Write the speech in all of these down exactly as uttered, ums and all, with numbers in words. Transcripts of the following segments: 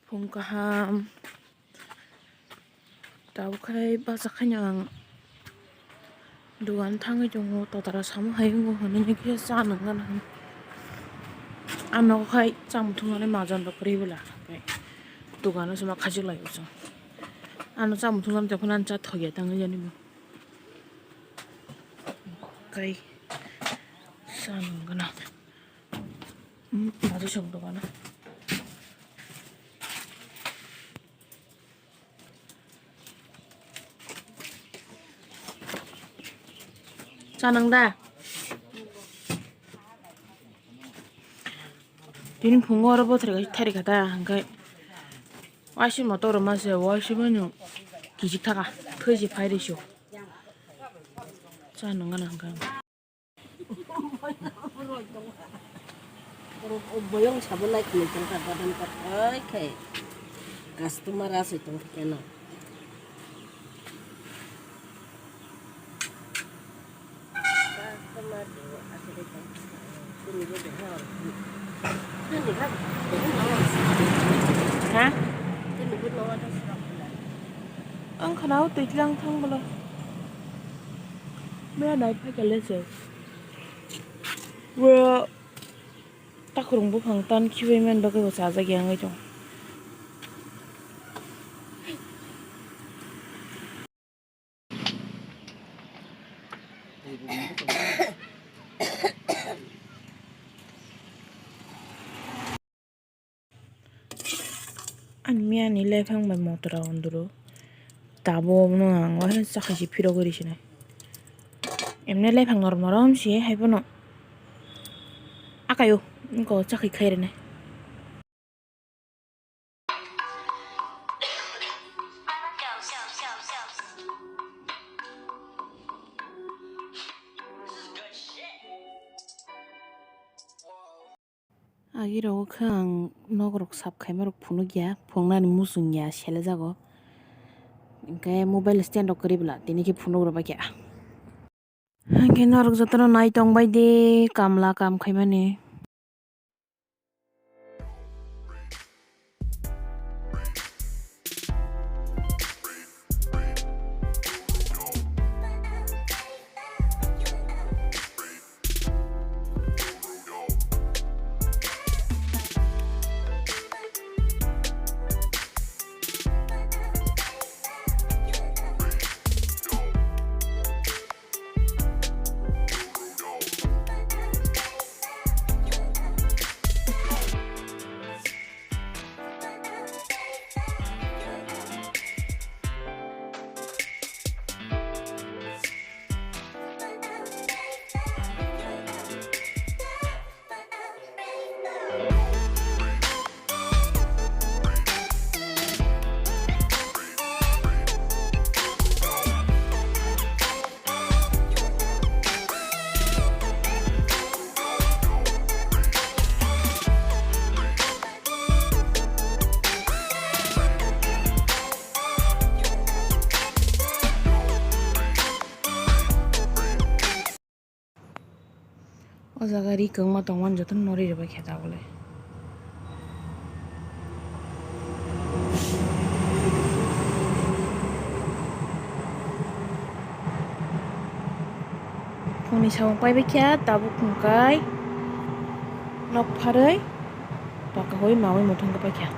Phung kaham. Tabuk khai bachakhaino ang dugan thangwi tongo, totara samo hai wngo hwnwi khe cha nang gana hwn. Ang nogo khai chamung thumnani majan rok kwrwi bwla, tei dugano se ma khajik lai o chwng. Ano chamung thumnani tongphano ani cha thokya tangwi jani bo. Kai sa nung gana. Hmm, bajo sok dogana. Cha nang da? Tini phungo oro bothor kaisa thari kha ta, hwnkhe waisa motor rwma se, waisa manu kijik thaka, thwi se phai rw sio. Cha nung gana hwnkhe. Boyong sabo lai khwlai tong kha, badam kok oi khai customer asoi tong kha keno. Ha? Ang khana o twi tlang thang bwla. Mera nai phai kale se. Bro. Takhurung buphang tan khibai man bagwi bo chajak ya wngwi tong. Ani miyani lephang bai motora unduru. Tabuk no ang waisa chakhai si phirogwi rw sinai. Emne lephang norom norom si hai phano. Akayo, wngkha o chakhai khai rwnai. Agi rogo khe ang nok rok sap khaima rok phunuk ya, phunuknani muchung ya, selejago. Hinkhe mobile stand rok kwrwi bwla, tini khe phunuk rwbaikha. Hinkhe norok jotono nai tongbai di, kamla kam khaimani. O jaga ri kwngma tongmani jotono no ri rwbaikha tabuk le. Phone ni samung paibaikha tabuk hwnkhai nok pharwi pakaui maui muthungwi paikha.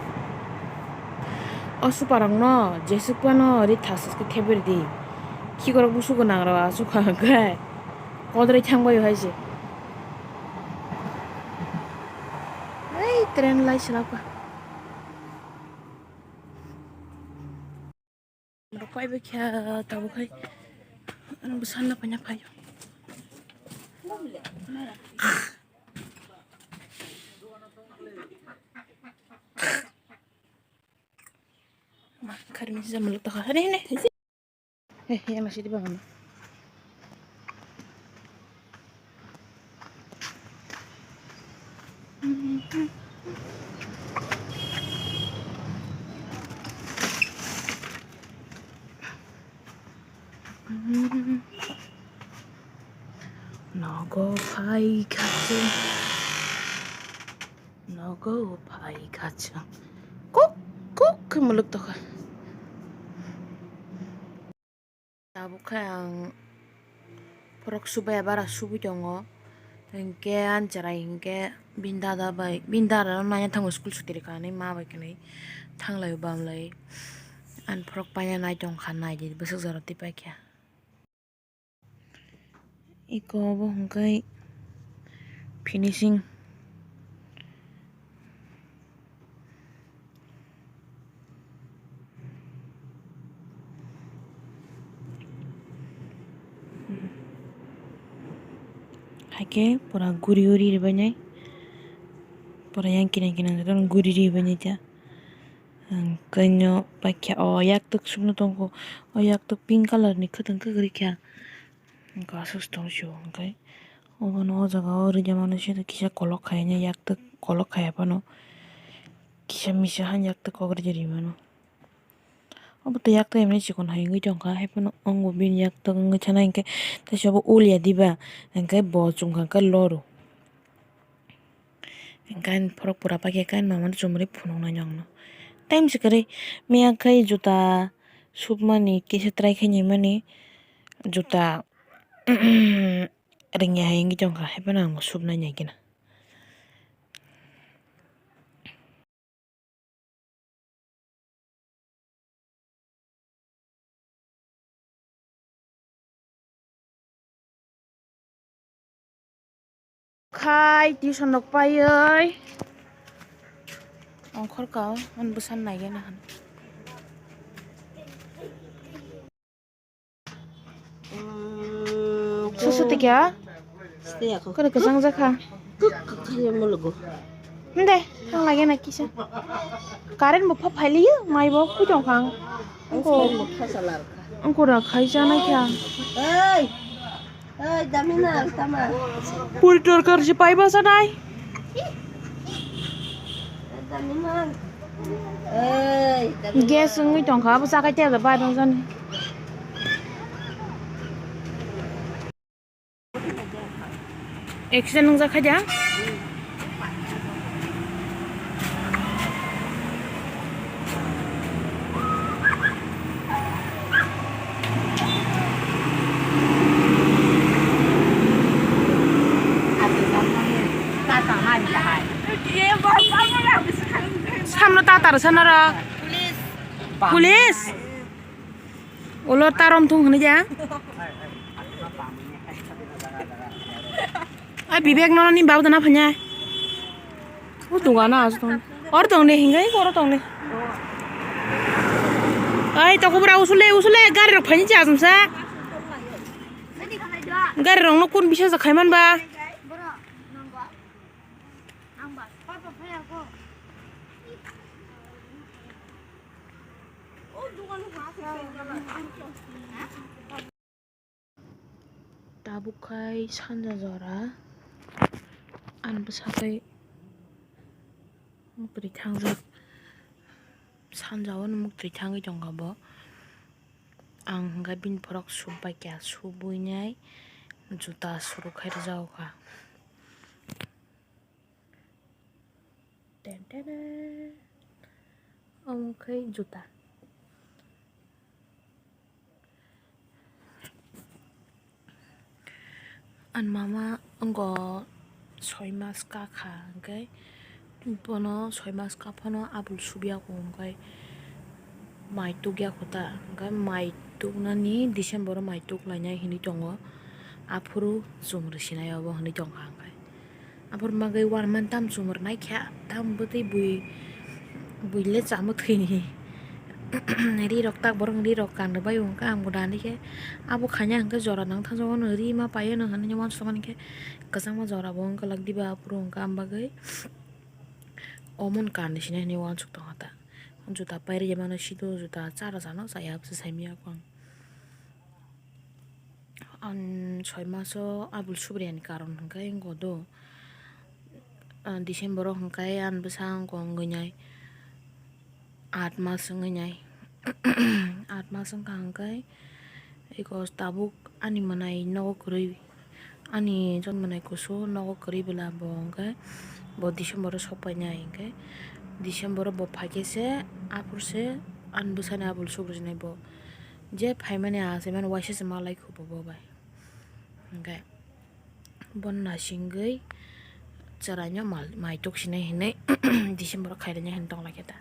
O super rok no jesuk phano ri thas thas khe thebwi rwdi. Khikrok busu gwnang rok aswk kha hwnkhe. Kodroi thang bai hai se. Ei train lai selak ba. Rok pai bai kha tabuk hai. Ano bwsa na paina phaio. Ma, kharmi se jamalo ta kha. Hane, hane. He, he, ma sidi bangano. Nogo phai kha chwng. Nogo phai kha chwng. Kok. Muluk tokha. Tabuk khe ang phorok subaya bara subui tongo. Hinkhe ani chwrai hinkhe bini dada bai, bini dada no naina thango school suti rwkha hinwi ma bai kwnwi thanglai o bamlai. Ani phorok paina nai tongkha, naidi bwswk jora twi paikha. Eko obo hwnkhe finishing. Haikhe pura guri uri ribainai, pura yang kinai kinai guri ribainai ta. Ang khe no paikha o yaktwk sukno tongkho, o yaktwk pink colour ni kwthwng kwrwi kha. Ang aswk tong sio hwnkhe obono o jaga o rwjamano se kisa kolok khaina yaktwk kolok khaiya phano kisa misa han yaktwk kok rwjak rimano. Obo twi yaktwk emni chikon hai wngwi tongkha, haiphano wngo bini yaktwk wngwi thana hinkhe teisa bo ul ya diba, hinkhe bo chwngkha khe loro. Hinkhe ani phorok pura paikha khe ani mamano chumui phunuknai nokno. Time se kwrwi miya khai juta supmani kisa try khainai mani juta rwngya hai wngwi tongkha, haiphano ang supnai nai gana. Khai tuition rok paioi ongkhorka o, ani bwsano naiya nahan. Susu tikya? Kore kwchang jakha. Kuk kuk khayo mulugo. Hinde, thang lagi na kisa. Current bo pha phailiyo, mai bo phui tong khang. Angko. Angko ra khai cha nai kha. Ei. Ei, damina, tama. Puri torkar si pai ba sa nai. Gas wngwi tongkha, abo chakai tei bai rwjani. Accident wngjak kha da? Samno tatar sanara. Police. Ulo tarom thung hwnwi ya. A Bibek no ni bab dana phanya. O duga na asu tong. Or tong de hingai koro tong de. Ai to kubra usule usule gari rok phani cha asum sa. Gari rok no kun bisa sa khaiman ba. Tabuk khai sanja jora, ani bwsa tei muktwi thangjak, sanja o muktwi thangwi tongkha bo. Ang hwnkhe bini borok sub bai kha, subui nai juta suru khai rwjago kha. Ten tenen. Omo khe juta. Ani mama wngkha soi mas kakha, hwnkhe bono soi mas kaphano abul subya kho, hwnkhe mai tukya kho ta, hwnkhe mai tuknani December o mai tuklainai hinwi tongo, aphuru chumrwi sinai obo hinwi tongkha, hwnkhe. Aboni bagwi uanama tamo chumrwnaikha, tamo bwtwi bui, bui le chamo thwini. Rirok tak borok ni rirok kan rwbaio hwnkhe, ang bo dani khe abo khaina hwnkhe jora nang thangjago no, ri ma paio no hinwi uansukmani khe kwchangma jora bo wng glak diba aphuru hwnkhe, am bagwi omo ni kan ni sina hinwi uansuk tongo ta. Juta pairwkya mano sido, juta chara chana chaya bwsa saimanya kho ang. Ang soi maso abul subriyani karon hwnkhe wngkha do, ah, December o hwnkhe ani bwsa wngkha wngwi nai aat mas wngwi nai. Aat mas wngkha hwnkhe eko tabuk ani mwnai nogo kwrwi, ani jotmonai kusu nogo kwrwi bwla bo hwnkhe bo December o sok painai hwnkhe December o bo phaikhe se, aphuru se ani bwsani abul sugrijwnai bo. Je phaimani achaimani waisa se malai khupo bo bai. Hwnkhe bono naisingwi chwraino mal, mai toksinai hinwi December o khairoknai hinwi tonglaikhe ta.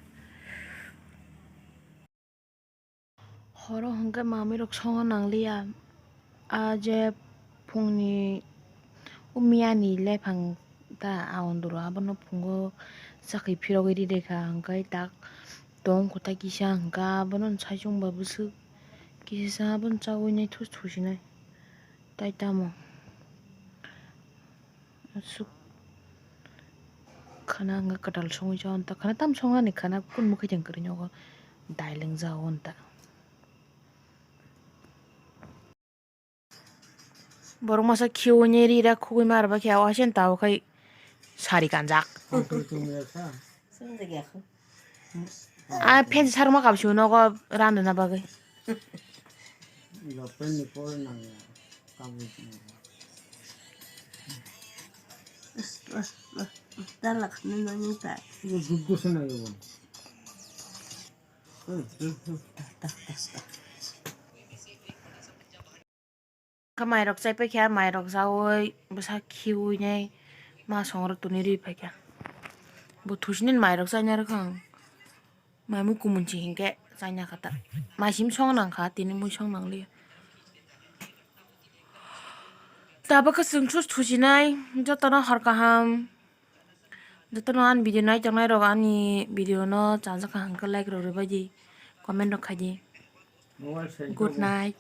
Horo hwnkhe mamirok songo nangliya. A je phungni o miyani lephang ta a ondoro abono phungo chakhi phirogwi ri rikha, hwnkhe tak tong kwtai kisa hwnkha abono saichung ba bwswk kisa abono chaui nai thus thusinai tai tamo. Aswk khana wngkha kwtal songwi cha onta, khana tam songnani khana kun mwkhai tang kwrwi nogo dailengjao onta. Borok masa khiui ni ri rak khugui mar ba khe o hasen tao khai sari kanjak. A phen sarma kapsu nogo randana bagwi. Kha mairok chai paikha, mairok chaui bwsa khiui nai ma songrok tuni ri paikha. Bo thusinani mairok chaina rwkha ang. Mai mui kumun si hinkhe chaina kha ta. Mai sim song nang kha, tini mui song nang liya. Tabuk khe chwng sus thusinai, jotono hor kaham. Jotono ani video nai tongnai rok ani video no chajak kha hwnkhe like rok rwbai di, comment rok khai di. Good night.